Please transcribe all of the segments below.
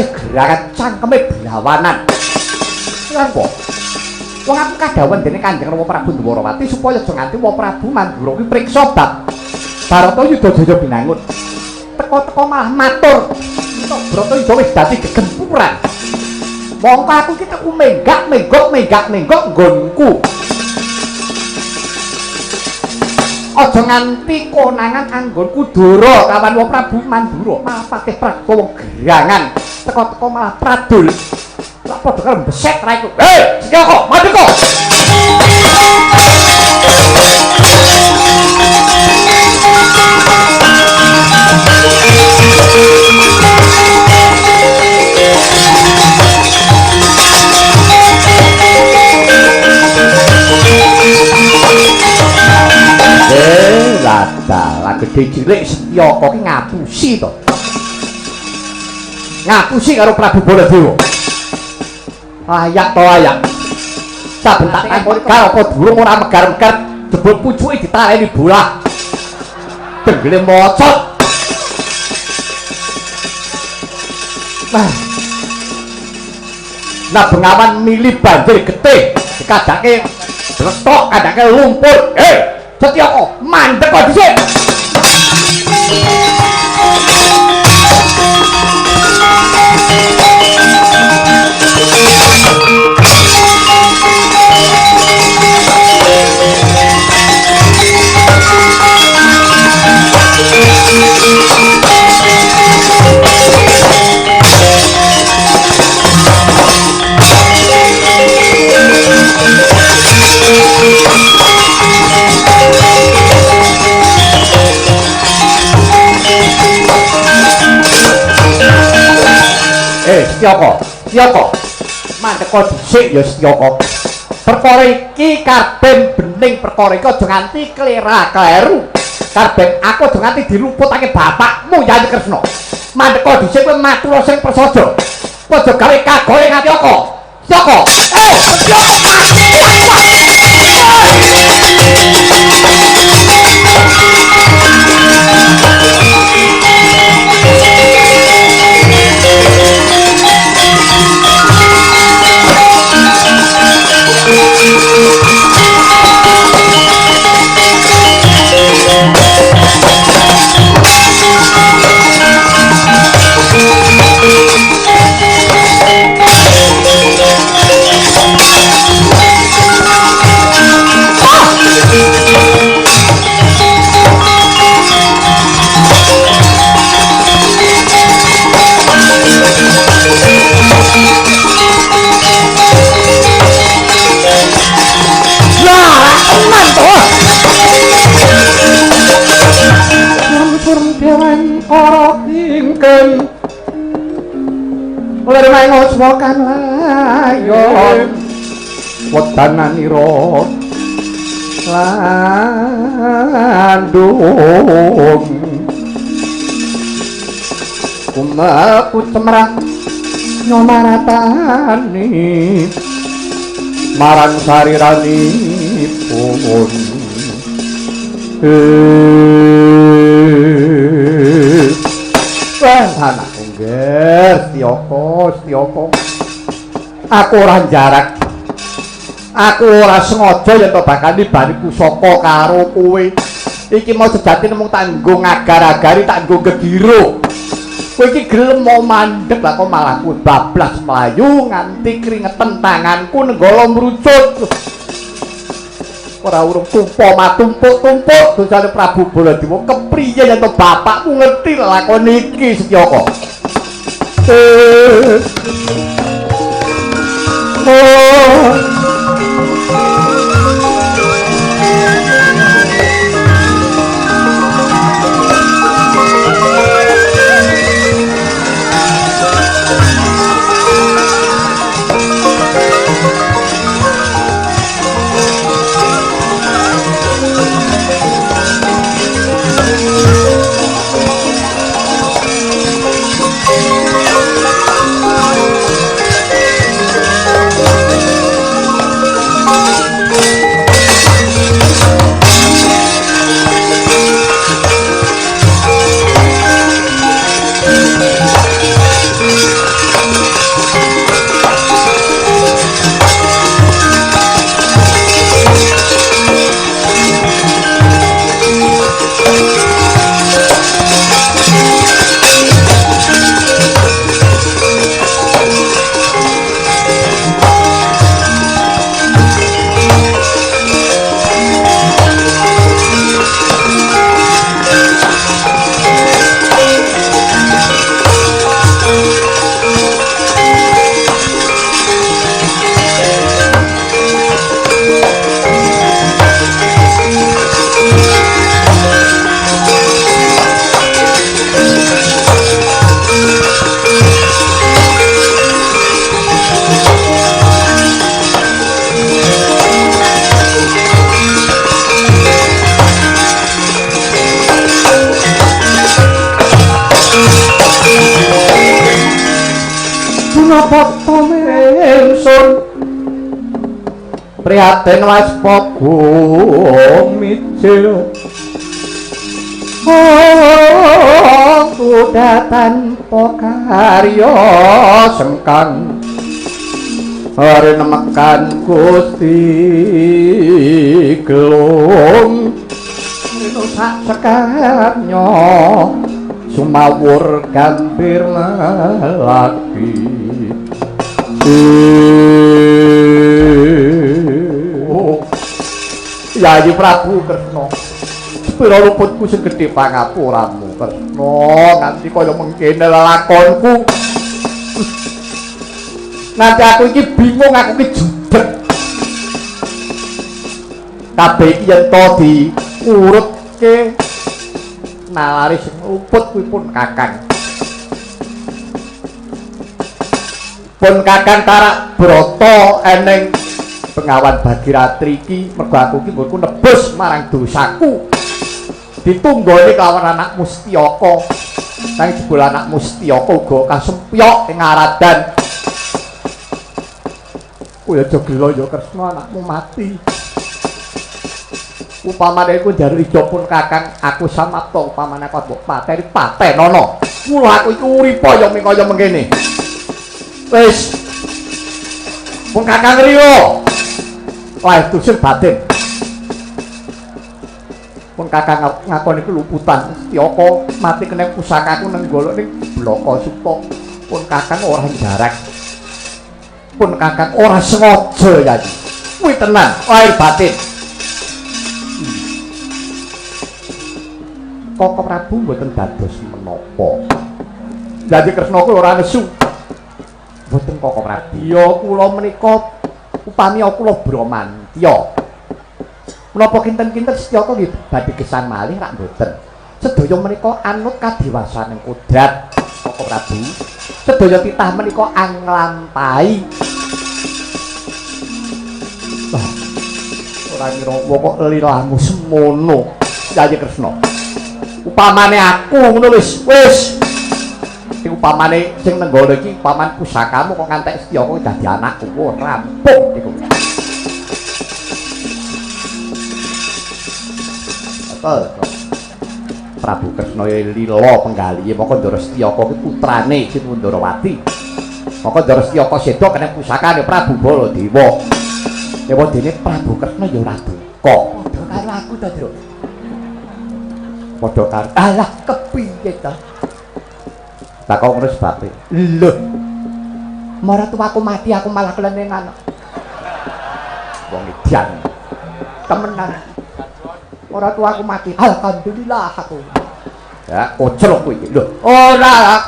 Bocah gerangan cangkeme blawanan. Lha apa? Wong aku kadhawuhan dening Kanjeng Rama Prabu Dwarawati supaya aja nganti Wa Prabu Mandura kuwi priksa bab Baratayuda Jaya Binangun. Teko-teko malah matur, Baratayuda wis dadi gegempuran. Mongko aku iki teku menggak menggok menggak menggok nggonku. Aja nganti konangan anggonku dora kawan Wa Prabu Mandura, malah patih praga wong gerangan. Teko-teko malah pradul. Lah padha karo beset ra iku. Hei, Setyaka, mandeka. Lah gedhe cilik Setyaka ki ngapusi to. Ngapusi karo Prabu Baladewa. Layak to layak. Saben tak takoni karo apa durung ora megar-megar jebul pucuke ditaleni bolah. Denggele mocot. Nah. Nah bengawan mili banjir getih dikadake bletok, kadake lumpur. Hei, Setyaka, mandek kok dhisik. Setyaka, Setyaka. Mandeka dhisik ya Setyaka. Perkara iki karben bening perkara iki aja nganti klera-kleru. Karben aku aja nganti diluputake bapakmu Yayi Kresna. Mandeka dhisik kowe matur sing prasaja. Aja gawe kagole nganti aka. Setyaka. Setyaka. Kan layon wedananira landung kumaku cemrah nyomaratani marang sariranipun. Wah, anakku ngger Setyaka, Setyaka. Aku ora njarak. Aku ora sengaja yen to bakal nibani pusaka karo kowe. Iki mau sejatine mung tak nggo ngagar-agari, tak nggo gegiro. Kowe iki gelem mau mandeg lah kok malah kowe bablas mlayu nganti kringeten tanganku nenggala mrucut. Ora urung tumpa matumpuk-tumpuk dosane Prabu Baladewa kepriye yen to bapakmu ngerti lakon iki Setyaka. Oh. Krishna bhakta ingsun prihatin waspa bumi kuda tanpa karya sengkang renemekan Gusti Gelung sak sekatnya sumawur gambir lagi. Yayi Prabu Kresna, sepira luputku sing gedhe pangapuramu Kresna, nganti kaya mengkene lelakonku. Nganti aku iki bingung, aku iki judeg. Kabeh iki yen to diurutke nalari sing luput kuwi pun Kakang. Pun Kakang tarak brata eneng Bengawan Bagiratri iki mergo aku iki nggonku nebus marang dosaku. Ditunggoni kelawan anakmu Setyaka. Nanging jebul anakmu Setyaka uga kasempyok ing aradan. Kowe aja gelo ya Kresna, anakmu mati. Upamane iku njaluk ijo pun Kakang, aku samapta upamane aku mbok pateni patenono. Mula aku iki uripa ya mung kaya mengkene. Wis. Pun Kakang riyo. Lahir dusun batin. Pun Kakang ngakoni keluputan Setyaka mati kena pusakaku nenggala ning Blaka Suta. Pun Kakang ora jarak. Pun Kakang ora sengaja ya. Kuwi tenan lahir batin. Koko Prabu mboten dados menapa. Dadi Kresna kuwi ora nesu. Mboten Koko Prabu. Ya kula menika upami kula Bramantya. Menapa kinten-kinten Setyaka nggih badhe gesang malih rak mboten. Sedaya menika anut kadiwasaning kodrat Koko Prabu. Sedaya titah menika anglampahi. Wah, ora ngira kok lilahmu semono Yayi Kresna. Upamane aku ngono wis, wis. Sing upamane sing nenggala iki paman pusakamu kok ngantek Setyaka dadi anakku rampung iku. Betul. Prabu Kresna lila penggalihe moko Ndara Setyaka kuwi putrane Sri Ndarawati. Moko Ndara Setyaka seda kena pusakane Prabu Baladewa. Dewa dene Prabu Kresna ya ora duka. Padha karo aku to, Druk. Padha karo. Alah kepiye to? Lah kok ngono sebabe? Lho. Maratuwaku mati aku malah kelenengan. Wong edan. Temenan. Ora tuaku mati. Alhamdulillah aku. Ya, kocrok kowe iki. Lho, ora.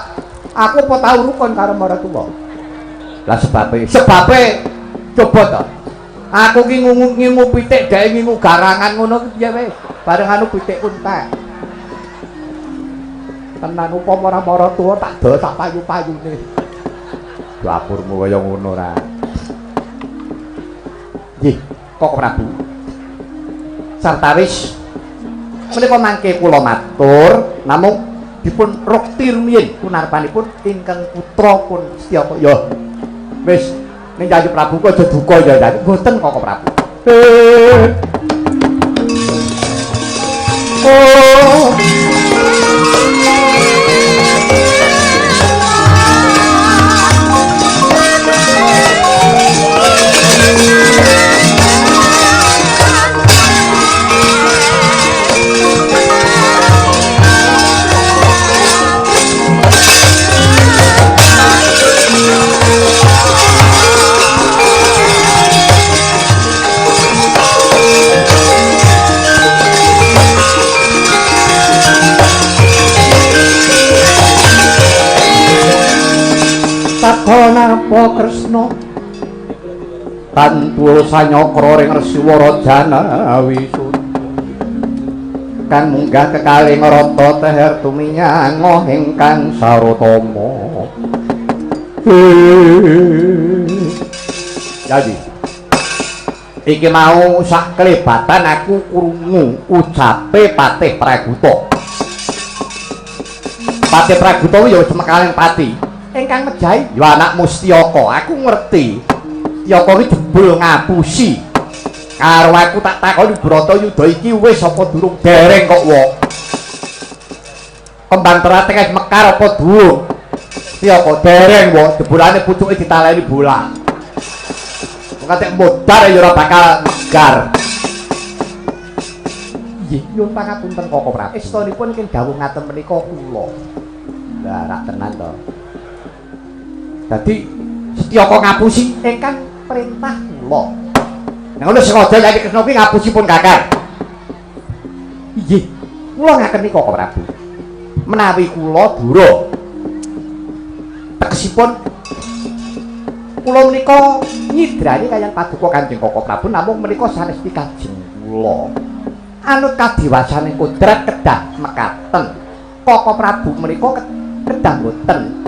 Aku apa tau rukun karo maratuwa. Lah sebabe, sebabe coba to. Aku ki ngingu pitik, dhek ngingu garangan ngono ki piye wis. Bareng anu pitikku entek. Tenan upama ora maratuwa tak dol sak payu-payune. Dapurmu kaya ngono ra. Nggih, Koko Prabu. Sartawis menika mangke kula matur namung dipun rukti rumiyin punarpanipun ingkang putra pun Setyaka. Ya wis ning Yayi Prabu kok aja duka ya Yayi. Mboten Koko Prabu. Oh. Napa Kresna tantu sanyakra ring Resi Warajana Wisut kang munggah kekalih ngrata teher tuminyang ingkang sarotama. Jadi iki mau sak klebatan aku krungu ucape Patih Praguta. Patih Praguta kuwi ya wis mekaling pati. Ingkang mejahi ya anakmu Setyaka. Aku ngerti. Setyaka iki jebul ngapusi. Karo aku tak takoni Bratayuda iki wis apa durung? Dereng kok, Wok. Kembang teratai wis mekar apa durung? Setyaka dereng, Wok. Jebulane pucuke ditaleni bola. Wong katek modar ya ora bakal megar. Nggih, nyuwun pangapunten Koko Prabu. Estunipun ing dawuh ngaten menika kula. Lah rak tenan to. Dadi Setyaka ngapusi ingkang perintah kula. Nah ngono sengaja Yayi Kresna kuwi ngapusi pun Kakang. Inggih, kula ngakeni Koko Prabu. Menawi kula dura tegesipun kula menika nyidrani kaliyan paduka Kanjeng Koko Prabu namung menika sanes pikajeng kula. Anut kadiwasane kodrat kedah mekaten. Koko Prabu menika kedah boten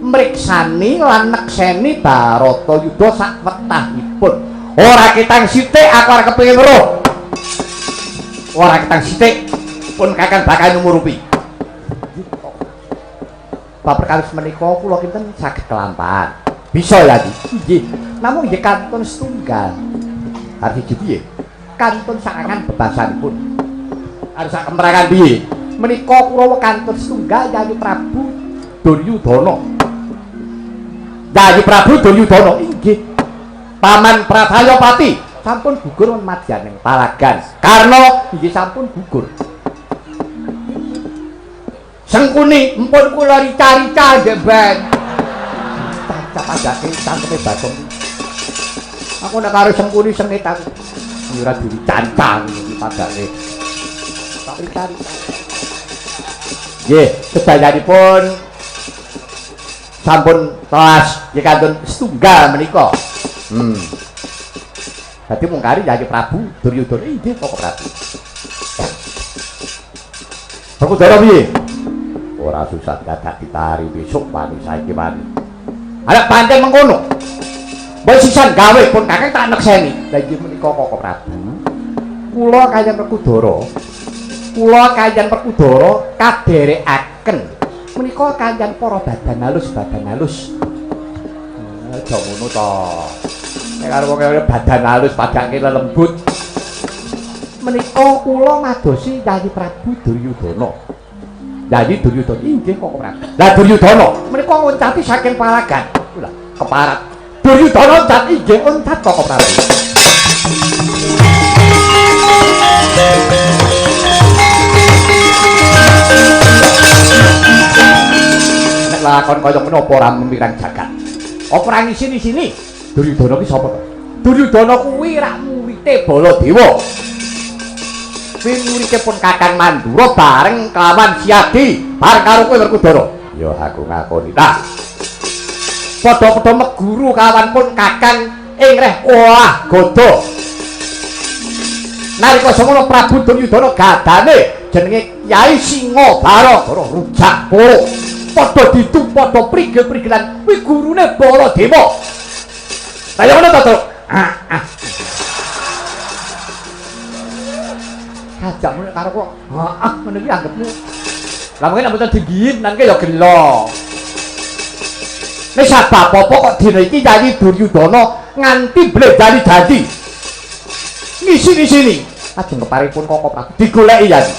mriksani lan nekseni Baratayuda sak wetahipun. Ora ketang sithik aku ora kepengin weruh. Ora ketang sithik pun Kakang bakal nyumurupi. Bab perkawis menika kula kinten saged kelampahan. Bisa ya, Ki? Nggih. Namung nggih kantun setunggal. Arti piye? Kantun sakangan bebasanipun. Arep sak kemrangan piye? Menika Kurawa kantun setunggal Yayi Prabu Duryudana. Yayi Prabu Duryudana inggih. Paman Prabayapati sampun gugur wonten madyaning palagan. Karna inggih sampun gugur. Sengkuni empun kula rica-rica nggih ben. Cacap ajake cangkeme Bagong. Aku nek karo Sengkuni sengit aku. Ora dicancang iki padake. Tak rica-rica. Nggih, sedayanipun sampun telas nggih kantun setunggal menika. Dadi mung kari Yayi Prabu Duryudana inggih Koko Prabu. Werkudara piye? Ora susah dadak ditari besok wani saiki wani. Arep pancen mengkono. Mbok sisan gawe pun Kakang tak nekseni. Lah inggih menika Koko Prabu. Kula kaliyan Werkudara. Kula kaliyan Werkudara kaderekaken menika kaliyan para badan halus badan halus. Aja ngono to. Nek karo wong badan halus padake lelembut. Menika kula madosi Yayi Prabu Duryudana. Yayi Duryudana inggih Koko Prabu. Lah Duryudana menika ngoncati saking palagan. Lah keparat. Duryudana oncat inggih oncat Koko Prabu. Nek lakon kaya ngono apa ora memirang jagat? Apa ora ngisini-sini? Duryudana ki sapa to? Duryudana kuwi rak murite Baladewa. Kuwi murite pun Kakang Mandura bareng kelawan Siadi, bareng karo kowe Werkudara. Ya aku ngakoni. Nah. Padha-padha meguru kawan pun Kakang ing reh olah gada. Nalika semono Prabu Duryudana gadane jenenge Kyai Singabara rujak poro. Padha ditu padha prigel-prigelan kuwi gurune Baladewa. Kaya ngono to, Truk? Ah. Kajakmu nek karo kok heeh ngono iki anggepmu. Lah mungkin nek mboten dinggihin nangke ya gelo. Nek sabab apa kok dina iki Yayi Duryudana nganti bledani dadi. Ngisi-ngisini. Ajeng keparipun Koko Prabu digoleki Yayi.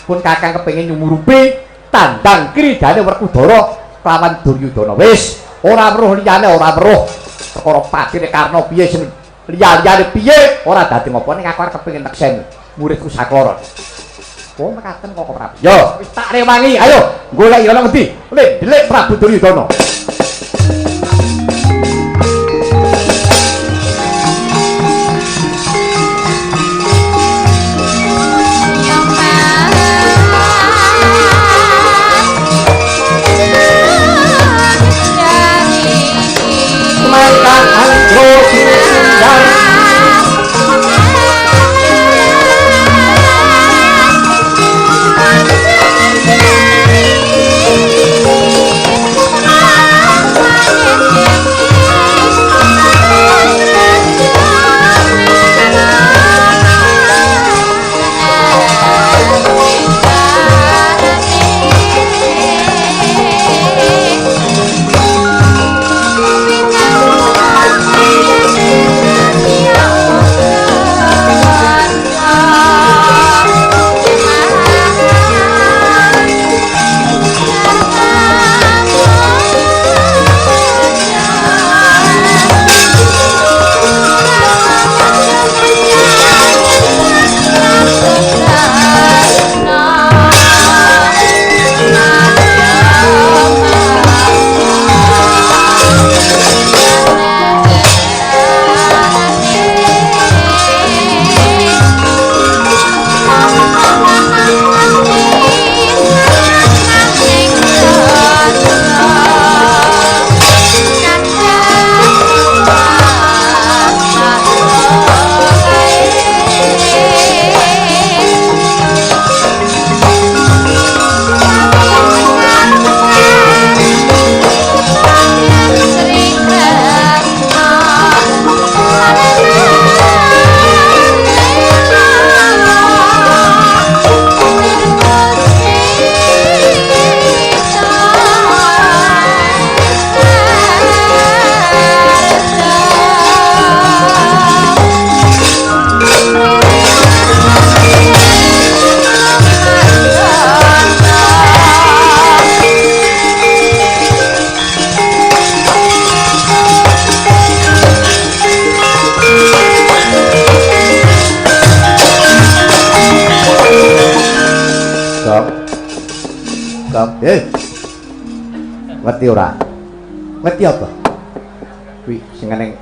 Pun Kakang kepengin nyumurupi tandang kridane Werkudara kelawan Duryudana. Wis, ora weruh liyane ora weruh. Perkara patine Karna piye sing liya-liyane piye ora dadi ngopo ning aku arep kepengin nekseni muridku sakloron. Oh mekaten Koko Prabu. Yo, wis tak rewangi. Ayo, goleki ana ngendi? Delik Prabu Duryudana. Gong. Gong. Ngerti ora? Ngerti apa? Kuwi sing ning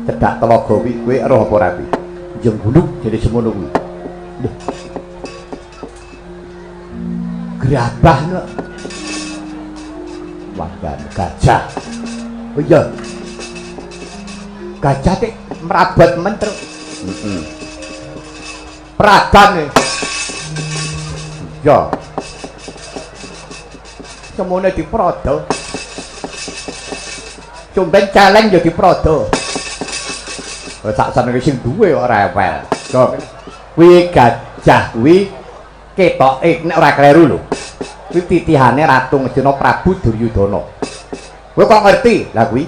cedhak telaga kuwi kowe roh apa ora kuwi? Jeng gunung jadi semono kuwi. Lho. Gerabah no. Wah, gajah. Oh iya. Gajah tek merabot men terus. Heeh. Peradan e. Ya. Semone diprodo. Cumben celeng ya diprodo. Sak senenge sing duwe kok rewel. Kuwi gajah kuwi ketoke nek ora kleru lho. Kuwi titihane Ratu Ngastina Prabu Duryudana. Kowe kok ngerti? Lah kuwi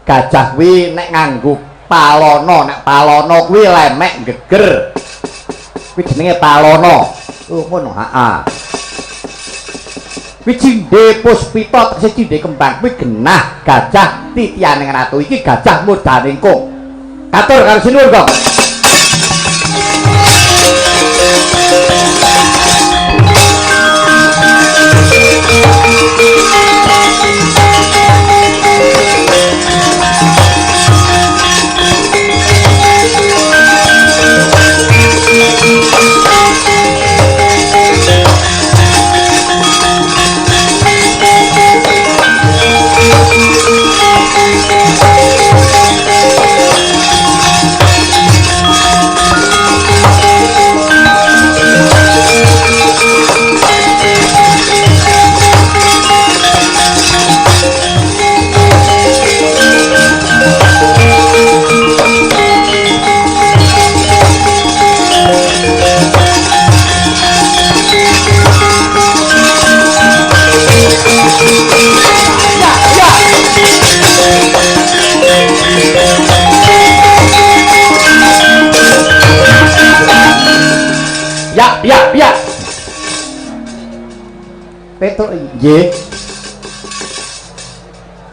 gajah kuwi nek nganggo palana, nek palana kuwi lemek geger. Kuwi jenenge palana. Oh ngono, heeh. Kuwi cindhe puspita tegese cindhe kembang kuwi genah gajah titihane ratu iki gajah murdaningkung. Katur karo sinuwun, Gong. Ya, ya, ya. Petuk nggih.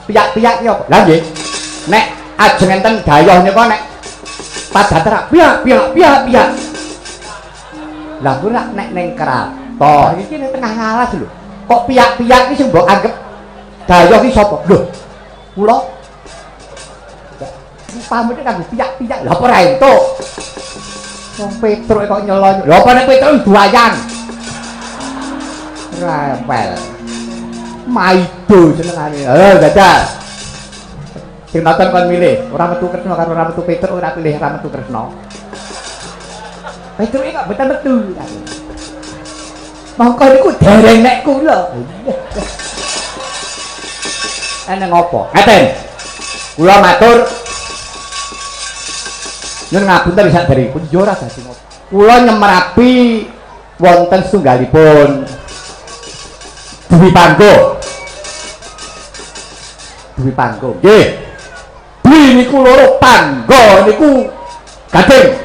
Piyak-piyak ki apa? Lah nggih. Nek ajeng enten dayoh nika nek padatan piyak piyak piyak piyak. Lah kuwi nek ning kraton iki ning tengah ngalas lho. Kok piyak-piyak iki sing mbok anggap dayoh ki sapa? Lho, kula pamit kanggo piyak-piyak. Lah apa ora entuk? Wong Petruk kok nyelo. Lha apa nek Petruk duayan? Rempel. Maido senengane. Eh, dadah. Sing nonton kon milih, ora metu Kresna karo ora metu Petruk, ora pilih ora metu Kresna. Petruk kok mboten metu. Mongko niku dereng nek kula. Eneng apa? Ngaten. Kula matur nyun ngapunten sakderengipun yo ora dadi ngopo. Kula nyemrapi wonten setunggalipun Dwi Panggo. Dwi Panggo. Nggih. Dwi niku loro, Panggo niku gading.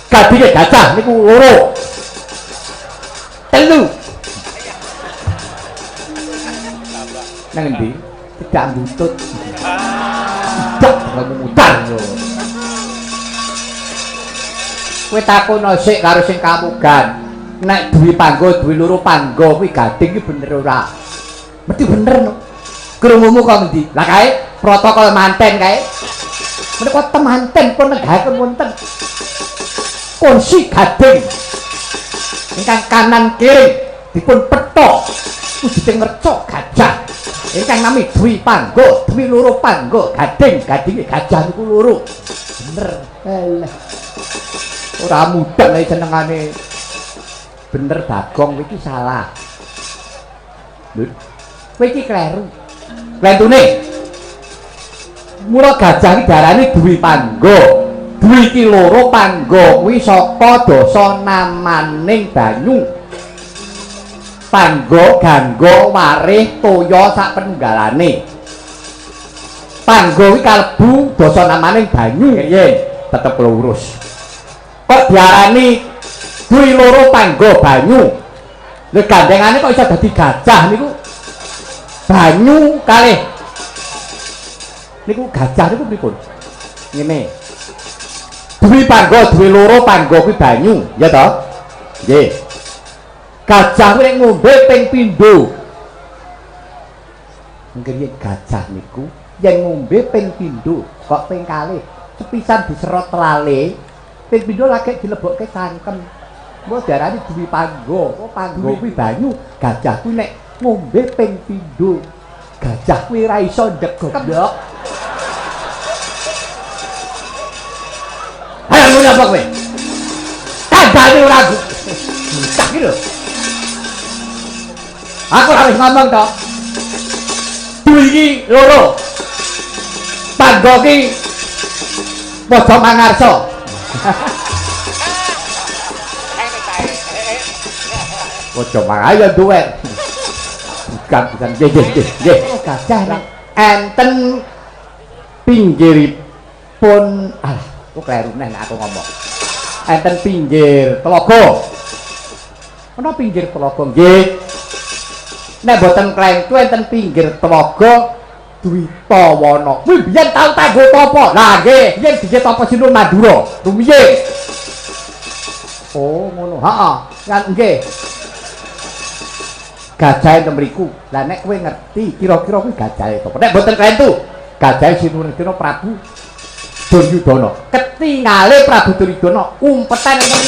Gadinge gajah niku loro. Telu. Nang endi? Tidak butut. Tidak mutar. Kowe takono sik karo sing kamugan. Nek Dwi Panggo, Dwi loro Panggo kuwi gading iki bener ora? Mesti bener no. Krungumu kok ngendi? Lah kae protokol manten kae. Menika temanten pun negaken wonten kursi gading ingkang kanan kiri dipun petok wujude ngerca gajah. Ingkang nami Dwi Panggo, Dwi loro Panggo, gading, gadinge gajah niku loro. Bener. Eleh. Ora mudeng lek senengane. Bener Bagong iki salah. Lho, kowe iki kleru. Klentune. Mula gajah iki diarani Dwi Panggo. Dwi iki loro, Panggo kuwi saka dasa namaning banyu. Panggo, ganggo, warih, toya sak penunggalane. Panggo kuwi kalebu dasa namaning banyu. Yen tetep lurus. Kok diarani Dwi loro Panggo banyu? Lha gandengane kok iso dadi gajah niku? Banyu kalih niku gajah niku pripun? Ngene. Dwi Panggo, Dwi loro Panggo kuwi banyu, ya toh? Nggih. Gajah kuwi nek ngombe ping pindho. Nggih gajah niku yen ngombe ping pindho, kok ping kalih. Sepisan diserot telale, ping pindho lagi dilebokke cangkem. Mbok diarani Dwi Panggo. Oh, Panggo kuwi banyu, gajah kuwi nek ngombe ping pindho. Gajah kuwi ora iso ndek goblok. Ayo ngono apa kowe? Kandhane ora bocah iki lho. Aku ora wis ngomong to. Dwi iki loro. Panggo ki padha mangarsa. Padha mangayo duwe. Bukan bukan nggih nggih nggih. Gajah nang enten pinggiripun alah kok kleru neh nek aku ngomong. Enten pinggir telaga. Ana pinggir telaga nggih. Nek mboten klentu enten pinggir telaga Dwitawana. Kuwi biyen tau tanggo tapa. Lah nggih, biyen dije tapa Sinun Madura. Rumiyin. Oh, ngono. Heeh. Kan nggih. Gajahe teng mriku. Lah nek kowe ngerti kira-kira kuwi gajahe apa? Nek mboten klentu, gajahe Sinuwun Prabu Duryudana. Ketingale Prabu Duryudana umpetan enten.